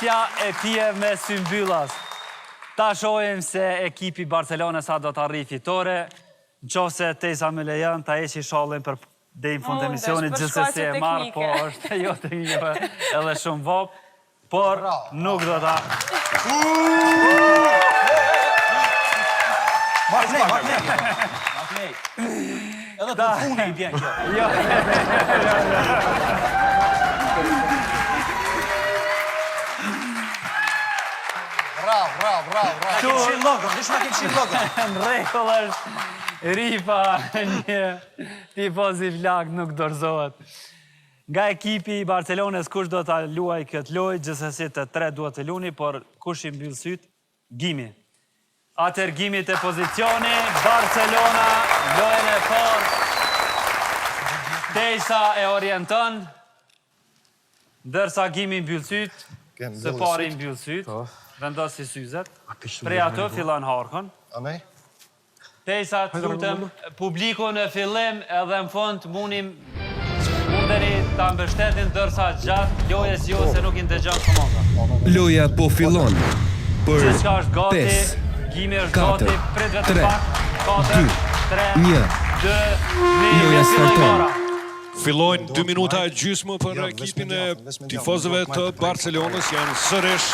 Bartja e pijeve me symbyllës. Ta shohim se ekipi i Barcelonës sa do të arrijë fitore. Në qoftë se Tesa më lejon, ta heqi shallin për deri në fund të emisionit, gjithsesi e marr, po është jo teknike, po edhe shumë vapë. Por nuk do ta... Ma knej, ma knej. Ma knej. Edhe të funi i bjen kjo. Jo. Bravo, bravo, bravo, bravo. Ke fshi logon, dish ma ke fshi logon. Në rregull është Rifa një tifoz i flaktë nuk dorëzohet. Nga ekipi i Barcelonës kush do ta luajë këtë lojë, gjithsesi të tre duhet të luni, por kush i mbyll sytë? Gimi. Atëherë Gimi te pozicioni, Barcelona lojën e parë. Tesa e orienton, ndërsa Gimi mbyll sytë, së pari mbyll sytë, po. vendosi syzet, prej aty fillon harkun. Tesa, të lutem, publiku në fillim edhe në fund muni mundeni ta mbështetni ndërsa gjatë lojës jo se nuk i ndëgjon komandat. Loja po fillon për Gjithçka është gati, 5, Gimi është 4, gati, prit vetëm 3, pak, 4, 2, 3, 1. 2, 1, Loja filloi starton. gara. Fillojnë 2 minuta e gjysmë për Jo, veç me ekipin e djathtë, veç me djathtë, tifozëve me të djathtë, Barcelonës janë sërish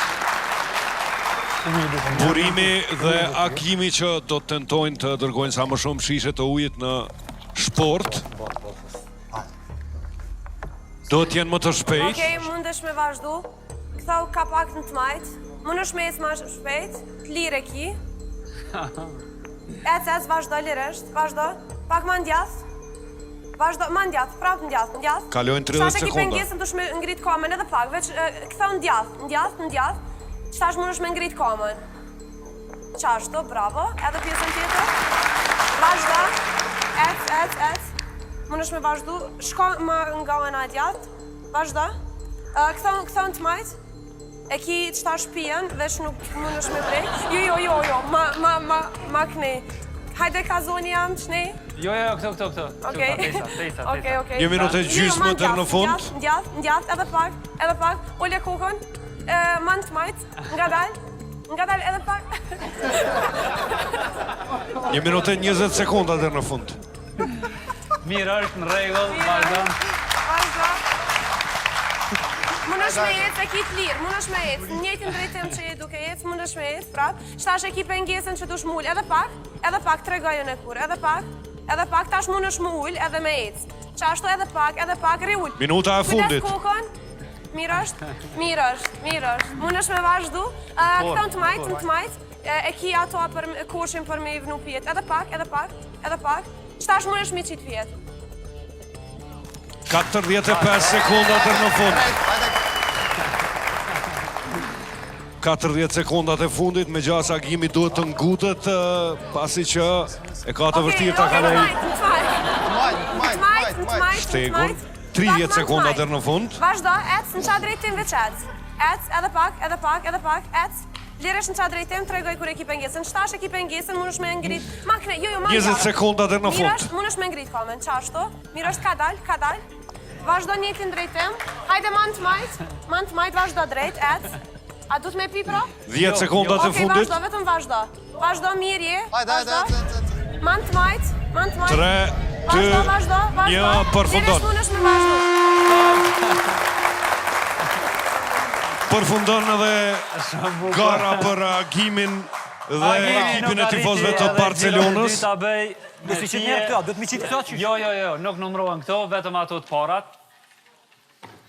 Burimi dhe Agimi që do të tentojnë të dërgojnë sa më shumë shishe të ujit në shportë. Do të jenë më të shpejtë. Okej, mundesh me vazhdu. Ktheu ka pak në të majtë. Mundesh me ecë ma shpejt. Të lirë e ki. Ec, ec, vazhdo lirisht, vazhdo. Pak ma n'djathtë. Vazhdo, ma n'djathtë, prapë n'djathtë, n'djathtë. Kalojnë 30 Qetash e ki sekonda. pengesën dush me ngrit kamën edhe pak, veç ktheu n'djathtë, n'djathtë, n'djathtë. Qetash mundesh me ngrit kamën. Qashtu, bravo, edhe pjesën tjetër. Vazhdo, ec, ec, ec. Mundesh me vazhdu, shko ma nga ana e djathtë. Vazhdo. Ktheu, ktheu në të majtë. E ki qetash pijen, veç nuk mundesh me prek. Jo, jo, jo, jo, ma, ma, ma, ma knej. Hajde ka zoni jam, qnej. Jo, jo, jo, këto, këto, këto. Okej. Tesa, tesa, Okej, okej. Një minutë e Jo, jo, gjysmë ma deri në fund. N'djathtë, n'djathtë, n'djathtë, edhe pak, edhe pak. Ule kokën, ma në të majtë, ngadal, ngadal edhe pak. Një minutë e 20 sekonda deri në fund. Mirë është në rregull, vazhdo. Vazhdo. Mundesh me ecë, e ki të lirë, mundesh me ecë, në njëjtin drejtim që je duke ecë, mundesh me ecë, prap. Qetash e ki pengesën që dush m'u ul, edhe pak, edhe pak, tregojën e kur, edhe pak, edhe pak, tash mundesh m'u ul edhe me ecë. Qashtu edhe pak, edhe pak, rri ul. Minuta e fundit. Kujdes kokën, mirë është, mirë është, mirë është. Mundesh me vazhdu, ktheu në të majtë, në të majtë, e ki ato për koshin për me i vnu pijet, edhe pak, edhe pak, edhe pak. Qetash mundesh me qitë pijet? 45 sekonda deri në fund. 40 sekondat e fundit, me gjasë Agimi duhet të ngutet, pasi që e ka të vështirë ta kalojë shtegun. 30 sekonda deri në fund. Vazhdo, ec, në qat drejtim veç ec. Ec, edhe pak, edhe pak, edhe pak, ec. Lirisht në qat drejtim, tregoj kur e ki pengesën. Qetash e ki pengesën, mundesh me ngrit. Ma kne, jo, jo, ma 20 sekonda deri në fund. Mirë është, mundesh me ngrit kamën, qashtu. Mirë është, kadal, kadal. Vazhdo njëjtin drejtim. Hajde ma në të majtë, ma në të majtë, vazhdo drejt, ec. A du të me pi pra? 10 sekondat e Okej, fundit. vazhdo, vetëm vazhdo. Vazhdo mirë je. Hajde, hajde, Vazhdo. hajde, hajde. Ma në të majtë, ma në të majtë. 3, 2, Vazhdo, vazhdo, vazhdo. 1, përfundon. Lirisht mundesh me vazhdu. Përfundon edhe gara për Agimin dhe ekipin e tifozëve të Barcelonës. Ta bëj me si qit njerë këto, duhet mi qitë këto qysh. Jo, jo, jo, nuk numërohen këto, vetëm ato të parat.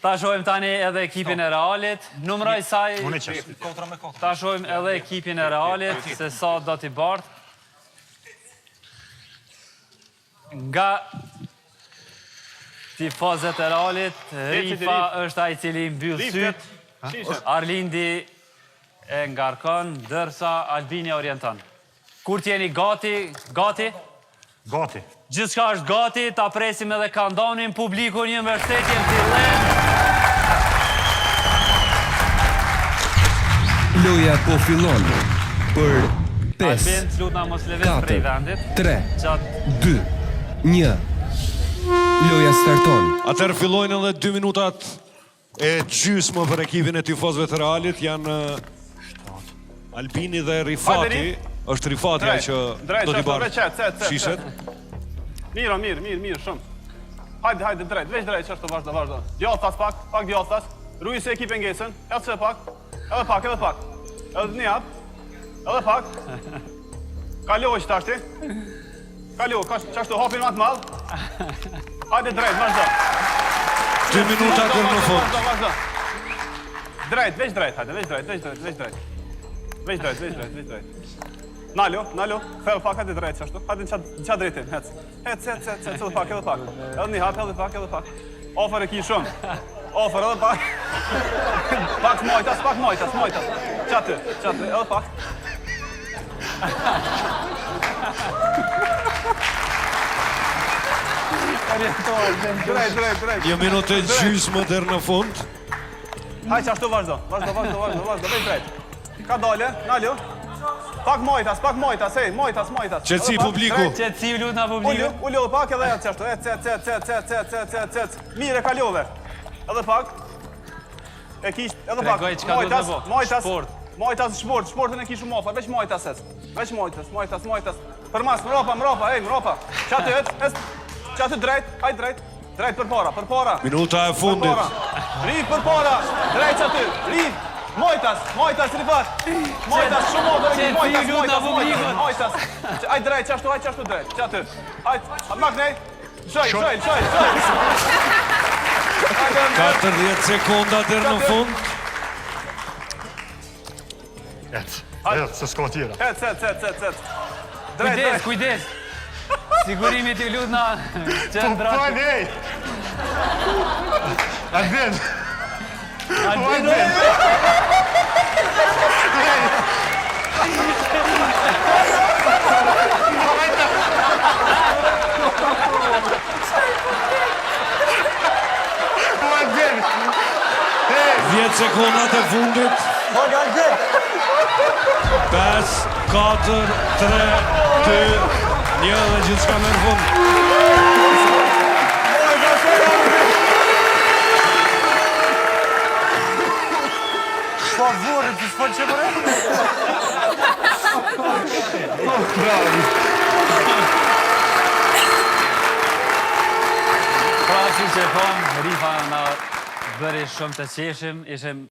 Ta shohim tani edhe ekipin e Realit. Numëroj saj. Ta shohim edhe ekipin e Realit se sa do t'i bart. Nga tifozët e Realit, Rifa është ai i cili mbyll sytë. Arlindi e ngarkon, ndërsa Albini orienton. Kur t'jeni gati, gati? Gati. Gjithçka është gati, ta presim edhe countdownin, publiku një mbështetje në fillim. Loja po fillon për 5, Albin, të lutna mos lëviz prej 4, vendit. 3, Gjatë 2, 1. Loja starton. Atëherë fillojnë edhe 2 minutat. E gjysmë për ekipin e tifozëve të Realit janë Albini dhe Rifati. Është Rifati ai që do t'i bartë shishet. Mirë, mirë, mirë, mirë, shumë. Hajde, hajde, drejt, veç drejt, qashtu, vazhdo, vazhdo. Djathtas pak, pak djathtas. Ruj se e ki pengesën, edhe se pak, edhe pak, edhe pak. Edhe një hap, edhe pak. Kalo që tashti. Kalo, qashtu hapin ma të madh. Hajde drejt, vazhdo. 2 minuta deri në fund. Vazhdo, vazhdo. Drejt, veç drejt, hajde, veç drejt, veç drejt, veç drejt. Veç drejt, veç drejt, veç drejt. Nalo, nalo, ktheu pak hajde drejt qashtu. Hajde në qat drejtim, hec. Hec, hec, hec, hec, edhe pak, edhe pak. Edhe një hap, edhe pak, edhe pak. Afër e ki shumë. Afër edhe pak. Pak majtas, pak majtas, majtas. Qaty, qaty, edhe pak. Drejt, drejt, drejt. Një minutë e gjysmë deri në fund. Hajt qashtu vazhdo, vazhdo, vazhdo, vazhdo, vazhdo, veç drejt. Kadale, nalu. Pak majtas, pak majtas, ej, majtas, majtas. Qetësi publiku. Qetësi u lutna publiku. Ulu, ulu edhe pak edhe ec qashtu, ec, ec, ec, ec, ec, ec, ec, ec, ec. Mirë e kalove. Edhe pak. E kish, edhe pak. Tregoj çka duhet me bo. Majtas, Shport. majtas, shport, shportën e ki shumë afër, veç majtas ec. Veç majtas, majtas, majtas. Përmas, mrapa, mrapa, ej, mrapa. Qaty ec, ec. Qaty drejt, hajt drejt. Drejt përpara, përpara. Minuta e fundit. Ri përpara, drejt qaty, ri. Majtas, majtas, Rifat. Majtas, shumë afër, majtas, majtas, majtas, majtas. Hajt drejt, qashtu, hajt qashtu drejt, qaty. Hajt, maknej. Shoj, shoj, shoj, shoj. 40 sekonda deri në fund. Ec, ec, se s'ka tjera. Ec, ec, ec, ec, ec. Kujdes, kujdes. Sigurimi t'ju lutna qendra. Po, po, nej! Albin! Albin! Po, Albin! 10 sekondat e fundit. 5, 4, 3, 2, 1 dhe gjithçka merr fund. Po vurë, të s'po që mëre? Pra, si që e pam, Rifa na bëri shumë të qeshim, ishim.